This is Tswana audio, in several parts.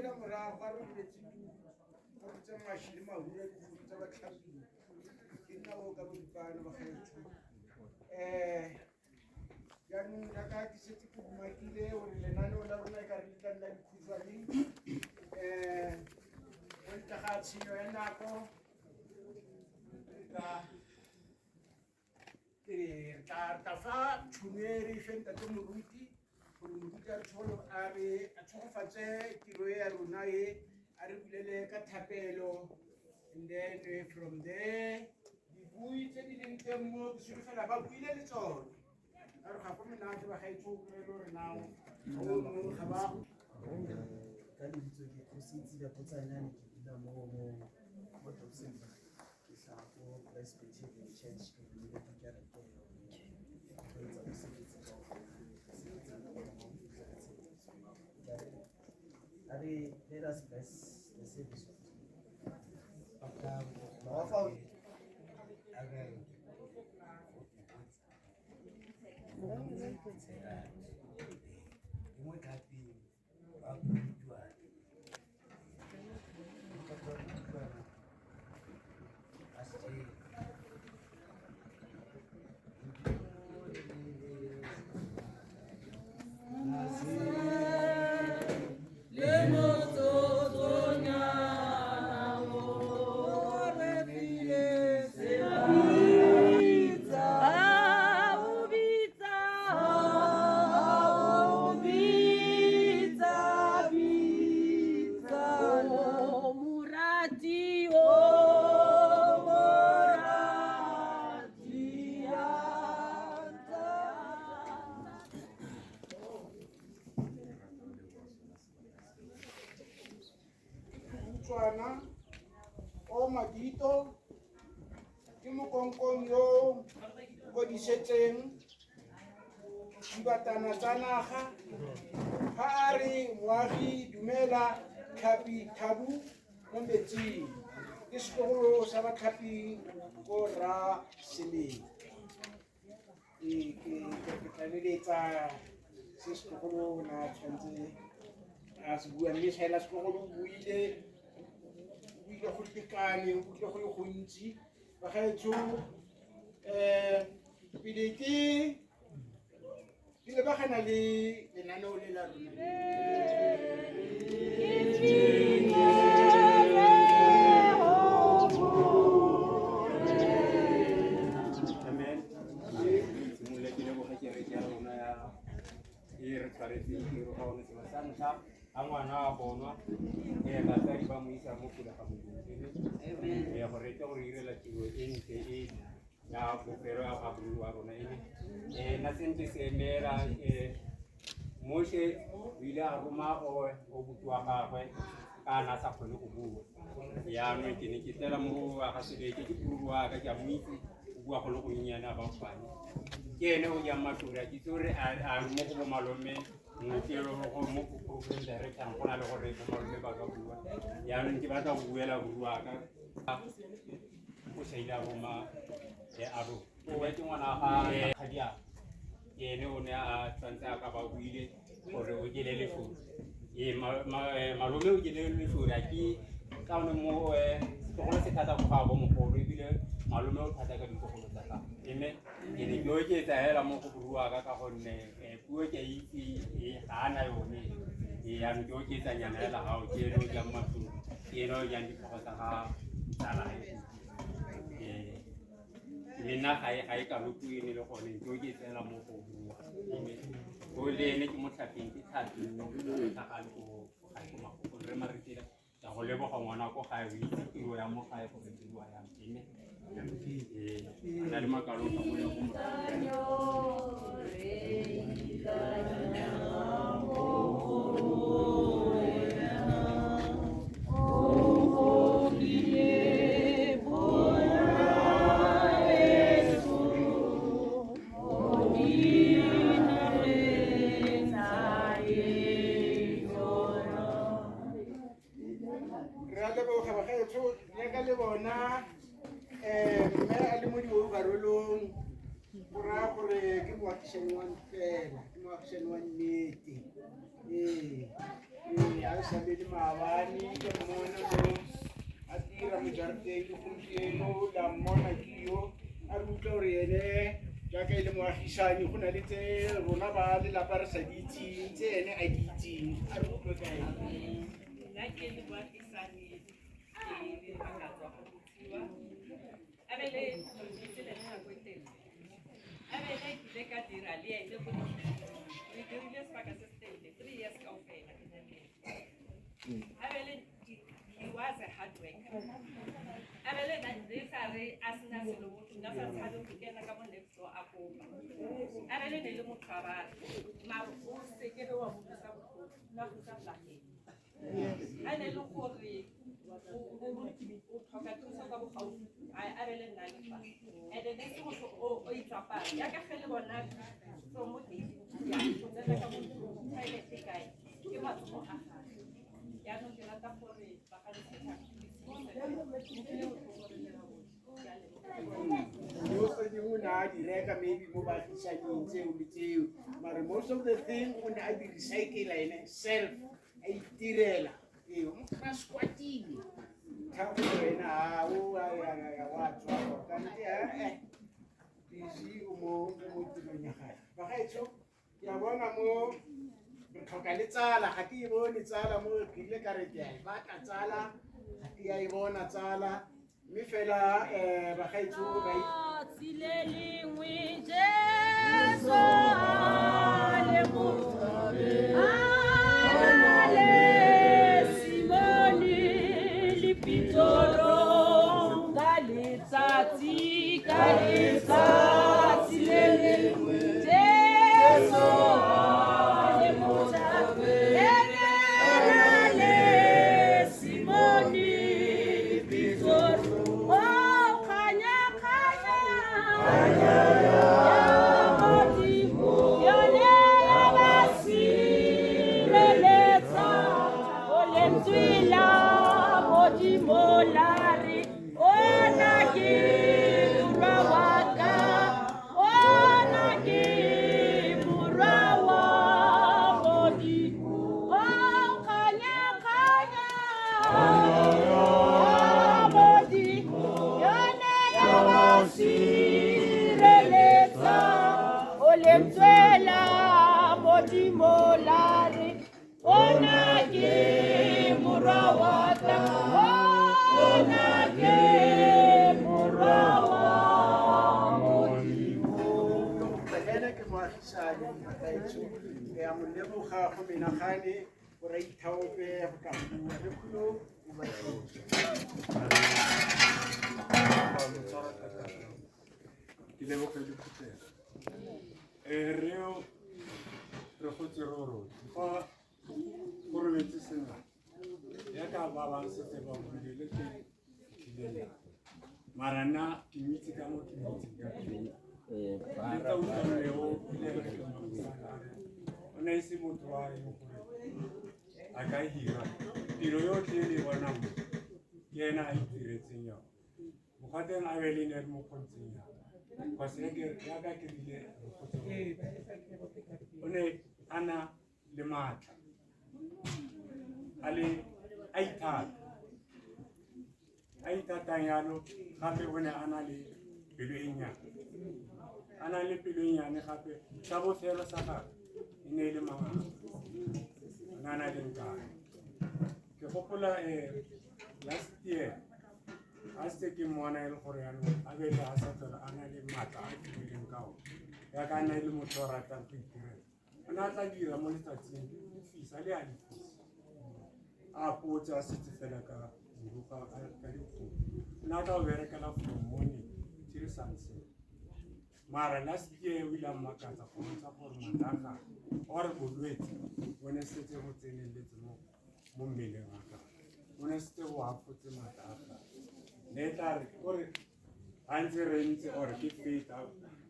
Boela morago a re boletse tu a botse maši le mahura dikgomo tsa batlhaping ke nna o ka boripana bagaetsho. Jaanong jaaka ke setse ke umakile gore lenaneo la rona e ka re le tla nna dikhutshwane, go ntle ga tshenyo ya nako, re tla fa tšhono e re fe ntate moruti gore moruti a tsholo a re a tshogofatse tiro e ya rona e a re bulele ka thapelo, and then from there dibui tse di leng teng mo ke solofela ba buile le tsone ka re ga go monate bagaetsho o le gore nao ga ba. Ka lebitso ke Kgosi Potsanyane, ke dula mo Dobsonville, ke hlaha ko Presbyterian Church, ke buile ke kereke yone go etsa mosebetsi kaofela, sebetsa le bona ho fihla tshebeletso. A re, let us bless the service of today. Abel ke motlhaping wa Khutshwane, motlhapi wa Khutshwane a setšheng. Le motsotsonyana o re file sebitsa o bitsa o bitsa bitsa o morati o morati ya. Khutshwana o madito ke mokonkong yo kodisetseng dibatana tsa naga ga a re moagi dumela tlhapi thabu mo metsing ke setlogolo sa batlhapi ko rra Seleng. Ke tlaleletsa se setlogolo na tshwanetse a se bua, mme fela setlogolo o buile, o buile go lekane, o buile go le gontsi. Bagaetsho, pele ke lebagana le lenaneo le la rona. Amen. Simolola ke leboge kereke ya rona ya e re tshwaretseng tiro ka gone. Selo sa ntlha ga ngwana a bonwa, batsadi ba mo isa mo pele ga Modimo gore tle gore irela tiro e ntle e ya bofelo ya ga buru wa rona ene. Nna sentse se emela Moshe o ile a roma o buti wa gagwe ka a ne a sa kgone go bua. Yaanong ke ne ke tlela mo wa ga Sebeke, ke buru wa ka, ke a mo itse, o bua go le gonnyane a bampane, ke ene o jang matlori. A ke itse gore a mo go bo malome mokelo go mo program director go na le gore bo malome ba ka bua. Yaanong ke batla go buela buru wa ka o sa ile a roma aro o ke ngwana ga kgadia, ke ene o ne a tshwanetse a ka ba buile gore o jele lefodi. Ee, malome o jele lefodi a ke ka one mo setlogolo se thata go ga bo mogolo, ebile malome o thata ka ditlogolo tsa gagwe. Mme ke ne ke oketsa hela mo go bua ka gonne puo ke a itse ga a na yone. Yaanong ke oketsa nyana hela gao, ke ene o jang matlong, ke ene o jang ditlhogo tsa ga tsalae. Le nna ga e kalo puo e ne le gone ke oketsela mo go bua. O le ene ke motlhapeng, ke tlhapi tlhagale ko gae ko Makgokong re maretela ka go leboga ngwana ko gae, o itse tiro ya mo gae gore diriwa yang ene. Ee, a na le makalo ka mo ya go. Re a leboga bagaetsho, jaaka le bona mme a le mo di-overallong, go raya gore ke moagišane wa fela, ke moagišane wa nnete. Ee. Ee, a sa le maabane ke mmona mo a dira mo jarateng le gompieno la mmona ke yo a re utlwa gore ene jaaka e le moagisane go na le tse rona ba lelapa re sa di itseng tse ene a di itseng a re utlwe ka ene. Nna ke le moagisane ke le makatswa go botsiwa abele re le nako e telele abele ke ile ka dira le ene ko re dirile sebaka se se telele 3 years kaofela ke na le ene. Abele he was a hard worker. Abele ne sa re a sena selo mo tlung, a sa tshabe go kena ka mo next door a kopa. Abele ne le motho wa batho mare o sekebe wa mo utlwisa botlhoko, o ne a go isa flageng a ne le gore o tlhoka thuso ka bogaufi a be le nna le fa and ne se motho o itsapang yaka ge le bona from mo gate ya go tsena ka mo ntlong toilet e kae ke matsogo a gage. Yaanong ke rata gore baganetšha le botlhoko re le botlhe ke a leboga. Dilo tse dingwe o ne a di reka maybe mo baagisaneng tseo le tseo mare most of the thing o ne a di recycle ene self a itirela. Ee, o mo kry-a squatile tlhago wena a o wa tswa kante ee busy o mo tirong ya gage. Bagaetsho, ke a bona mo re tlhoka le tsala ga ke e bone tsala mo ke ile ka re ke a e batla tsala ga ke a e bona tsala mme fela bagaetsho ba Tsatsi le lengwe Jesu a le mo a na le Simone le Petro ka letsatsi le lengwe Jesu a le mo ene na le Simone le Petro. Oh, kganya, kganya ya Modimo yone ya ba sireletsa o lentswe la Modimo la re ona ke morwa wa ka ona ke morwa wa Modimo. Oh, kganya, kganya ya Modimo yone ya ba sireletsa o lentswe la Modimo la re ona ke morwa wa ka ona ke morwa wa Modimo. Ene ke moagisane bagaetsho ke a mo leboga go menagane gore a ithaope go tla go bua le khulo o batho. Ke leboge le phuthego reo re gotse re rotlhe fa go robetse sena yaka ba bang setse ba buile le ke tlile mara nna ke mitse ka mo ke mitseng ka teng le tsa utlwanleo ile re ke moagisane a re o ne e se motho wa e leng gore a ka hira tiro yotlhe e le e bonang mo ke ena a itiretseng yone mokgwa teng a be le ne re mo kgontseng yana cause yaka ke rile re gotse o ne a na le maatla a le a ithata a ithatang yalo gape o ne a na le pelo e nnyane a na le pelo e nnyane gape sa bofelo sa gagwe e ne e le manganga o ne a na le nkane ke gopola last year a setse ke mmona e le gore yaanong a be le a sa tlhola a na le maatla a dirileng ka one yaka a na e le motho o ratang go itirela o ne a tla dira mo letsatsing le fisa le a le fisa a potse a setse fela ka boruga ka dikgomo o ne a tla o berekela from morning till sunset mara last year o ile a mmakatsa go bontsha gore maatla a gagwe ore bolwetse bo ne setse bo tseneletse mo mmeleng wa gagwe bo ne setse bo hafotse maatla a gagwe ne e tla re kore ga ntse re ntse ore ke feta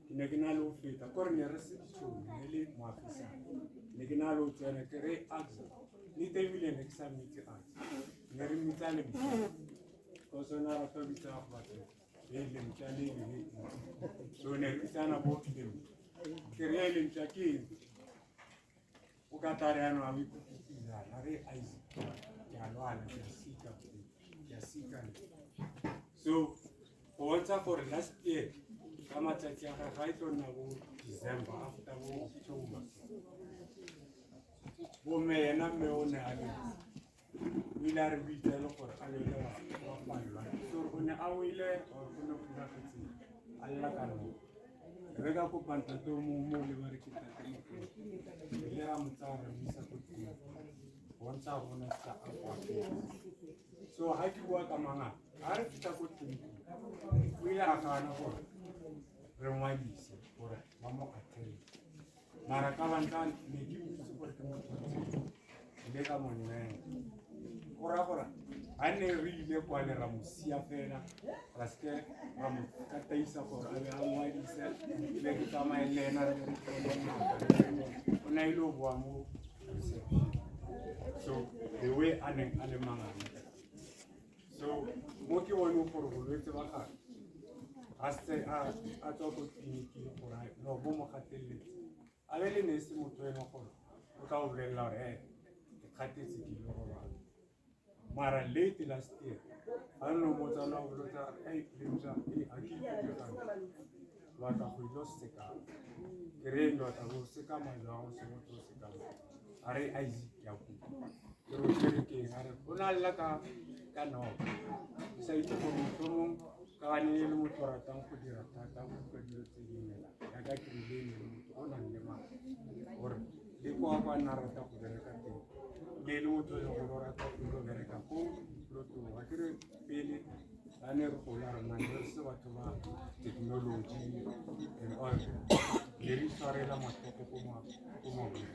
ke ne ke na le go feta kore ne re se ditšhomi ne le moagisane ne ke na le go tsena ke re axa le tebile ne ke sa mmitse axa ne re mmitsa lemtša cause o ne a rata ho bitsa batho e lemtša le le so ne re bitsana bo lemtša ke re e lemtša ke eng. O ka tla re yanong a o ikutlwe pila, a re Isaac, ke a lwala, ke a sika, ke a sika. So go bontsha gore last year ka matsatsi a gagwe ga e tlo nna bo December after bo October. Bomme yena mme o ne a le o ile a re buitse le gore a lele wa palelwa. So o ne a wele or go ne go diragetseng a lla ka noka. Re ka kopa ntate o mongwe mo le ba re ke tate mogolo. Re ile ra mo tsaya ra mo isa ko tleliniking bontsha gore o ne a setse a koafetse. So ga ke bua ka manganga, ga re fitlha ko tleliniking o ile a gana gore re ngwadise gore ba mo attend. Mara ka bantla ne ke itse gore ke motho o ntseng, ile ka mo nnela. Go raya gore ga ne re ile kwale ra mo sia fela, ra seke ra mo kataisa gore a be a ngwadise, be ke tsamaye le ena re be re tlole ngaka. O ne a ile go boa mo reception. So the way a neng a le manganga. So mo ke boneng gore bolwetse ba gagwe a setse a tswa ko tleliniking gore no bo mo gateletse. A be le ne e se motho e leng gore o tla o bolelela gore ke kgathetse ke ile go robala. Mara late last year ga nne o motsa o bolotsa ei lemsa e a ke ikutlwe gantle. Ke batla go ile sekama. Ke re eng batla go sekama jwang o se motho o sekama. A re Isaac ke a kuka. Ke re o tshwere ke eng? A re o ne a lla ka noka. Ke sa itse gore mohlomong ka gane e le motho o ratang go dira thata go utlwa dilo tse di imelang. Jaaka ke rile e ne le motho o nang le maatla. Gore le kwa kwa nna rata go bereka teng. Le le motho e leng gore o rata go ile bereka ko lotong. Ga ke re pele ba ne re gola rona ne re se batho ba technology and all that. Ne re itshwarela matsogo ko mabone.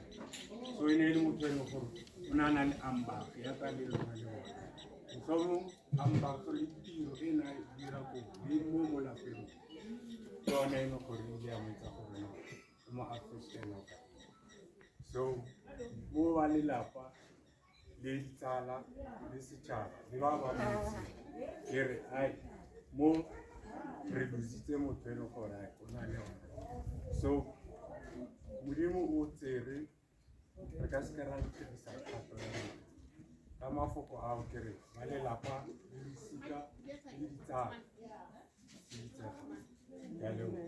So e ne e le motho e leng gore o ne a na le ambag yaka le lona le bona. Mohlomong ambag le tiro e ne a e dira ko le mo mo lapeng ke yone e leng gore e ile ya mo etsa gore no e mo affecte noka. So mo ba lelapa le ditsala le setšhaba le ba ba motseng ke re ai mo re lositse motho e leng gore ai o na le one. So Modimo o tsere re ka seke ra dirisa thato ya rona. Ka mafoko ao ke re ba lelapa le losika le ditsala se itsege. Ke a leboga.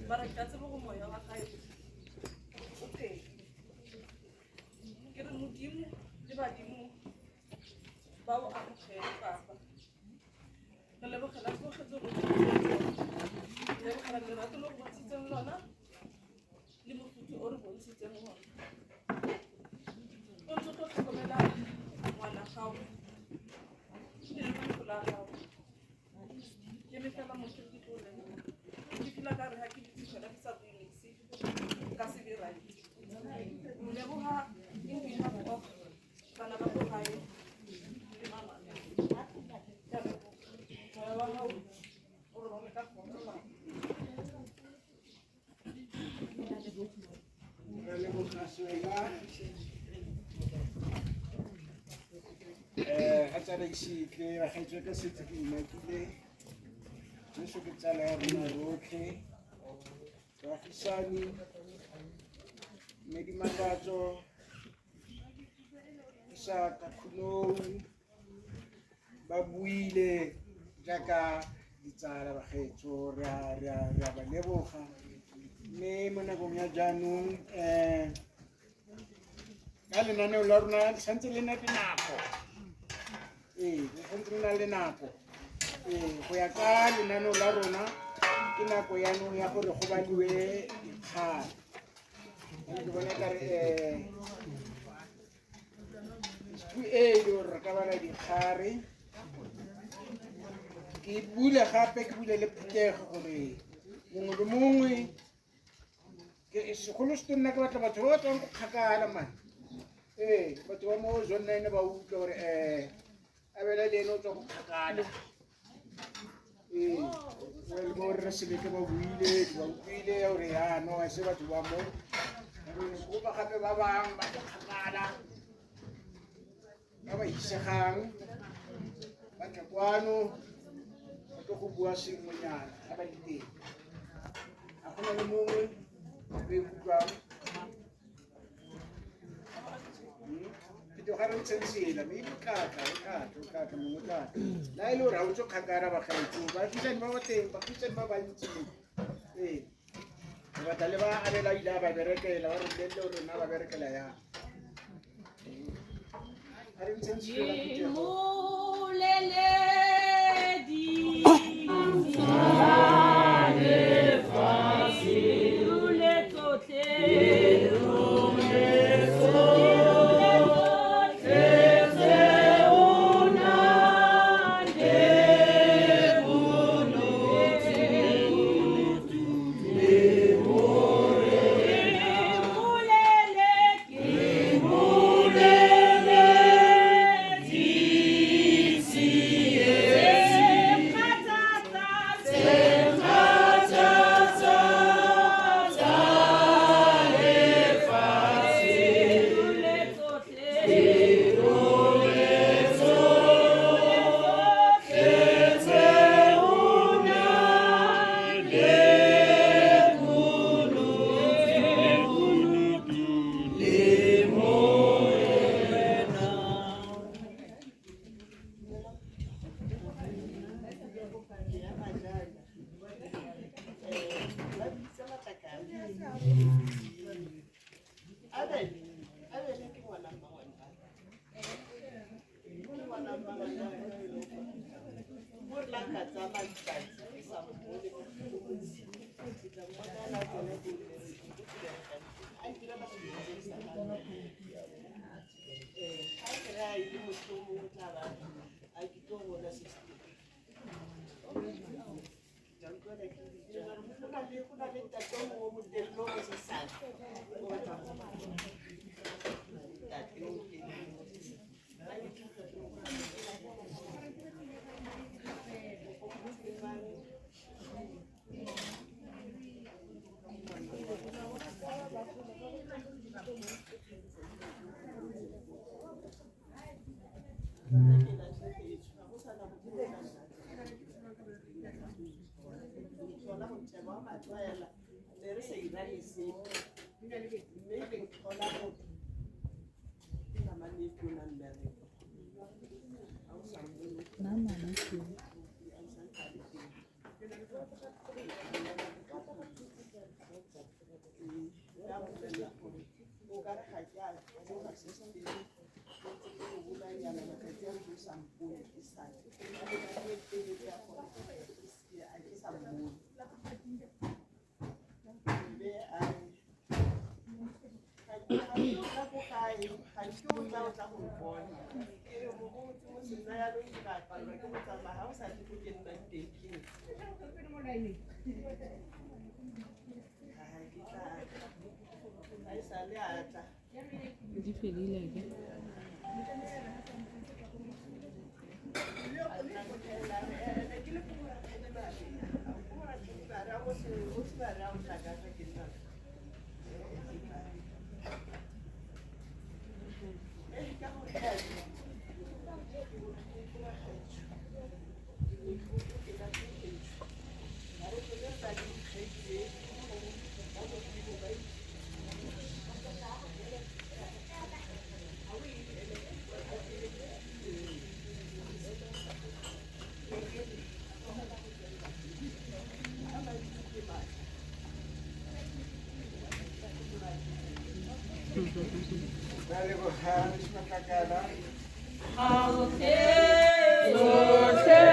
Mara ke a tseba gore moya wa gae o phele. Ke re Modimo le badimo ba o amogele papa. Re lebogela tsotlhe tse o re dirileng tsona. Re lebogela lerato le o re bontshitseng lona le mofuthu o re bontshitseng ona. O ntse o tlo tlhokomela ngwana gago le leloko la gago. Ke le fela motho ke tlo leboga. Ke feel ka re ha ke dutse fela ke sa bue niks, nka se be right. Mo leboga in behalf of bana ba ko gae le mama. Ke a leboga. Moya wa gago o robale ka kgotso baba. Re leboga Swela. Ga tsala e setle, bagaetsho ka setse ke mmakile. Jesu ke tsala ya rona rotlhe. Baagisani, mme Dimakatso, Isaka Khunou, ba buile jaaka ditsala bagaetsho, re a ba leboga. Mme mo nakong ya jaanong ka lenaneo la rona le santse le na le nako. Ee, le santse le na le nako. Ee, go ya ka lenaneo la rona ke nako yaanong ya gore go baliwe dikgang. Ke bona ka re it's too early gore re ka bala dikgare. Ke bule gape ke bule le phuthego gore mongwe le mongwe ke segolo se nna ke batla batho ba ba tswang ko kgakala man. Ee, batho ba mo zone 9 ba utlwa gore Abela le ene o tswa ko kgakala. Ee, le borre Sebeke ba buile, ke ba utlwile gore jaanong ga se batho ba mo. Re kopa gape ba bangwe ba tla kgakala, ba ba isegang, ba tle kwano, ba tlo go bua sengwenyana ga ba le teng. Ga gona le mongwe o e kutlwang. Phetho ga re ntsheng tsela, mme o tla tla, o tla tla, o tla tla, mongwe o tla tla. Le ha e le gore ga o tswe kgakala bagaetsho, baagisani ba ba teng, baagisani ba bantsi mo. Ee, re batla le ba abela ile a ba berekela, ba re bolelele gore rona ba berekela yang. A re ntsheng tsela phuthego. Di fedile ke. Ba leboga Matlakala. Tsotlhe.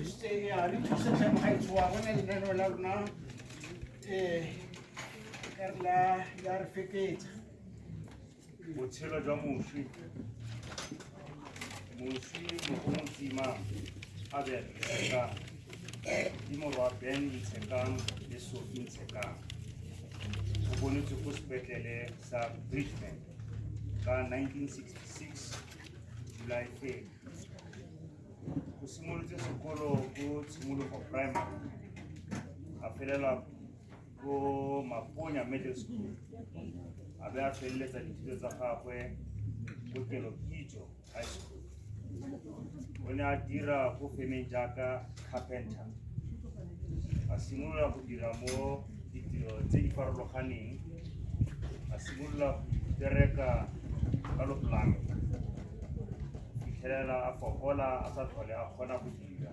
thusitse ya re thuse tlhe mogaetsho wa bona lenaneo la rona ka re la re feketsa. Botshelo jwa moswi. Moswi Mogomotsimang Abel Ntshekang ke morwa Ben Ntshekang le Sophie Ntshekang. O bonetswe ko sepetlele sa Bridgman ka 1966 July 3. O simolotse sekolo ko Tshimologo Primary, a felela ko Maponya Middle School, a be a feleletsa dithuto tsa gagwe ko Kelokitso High School. O ne a dira ko femeng jaaka carpenter, a simolola go dira mo ditiro tse di farologaneng, a simolola go bereka ka lopolanka, fitlhelela a fokola a sa tlhole a kgona go dira.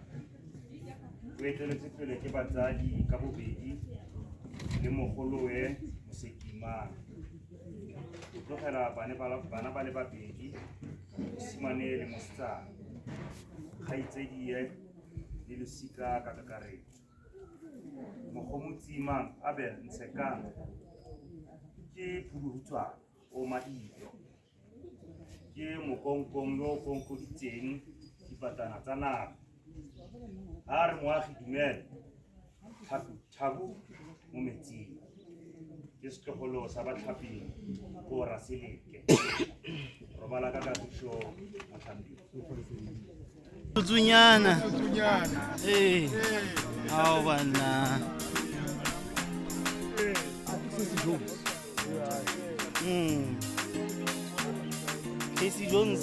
O eteletswe pele ke batsadi ka bobedi le mogolowe Mosekimang. O tlogela bana ba le babedi, mosimane le mosetsana, kgaitsedie le losika ka kakaretso. Mogomotsimang Abel Ntshekang ke phuduhutswana o mailo, ke mokonkong yo o konkoditseng dipatana tsa naga. Ha re moagi dumela, thabu mo metsing. Ke setlogolo sa batlhaping ko Raseleke. Robala ka kagiso motlhaping. Tsunyana. Ao banna. Casey Jones.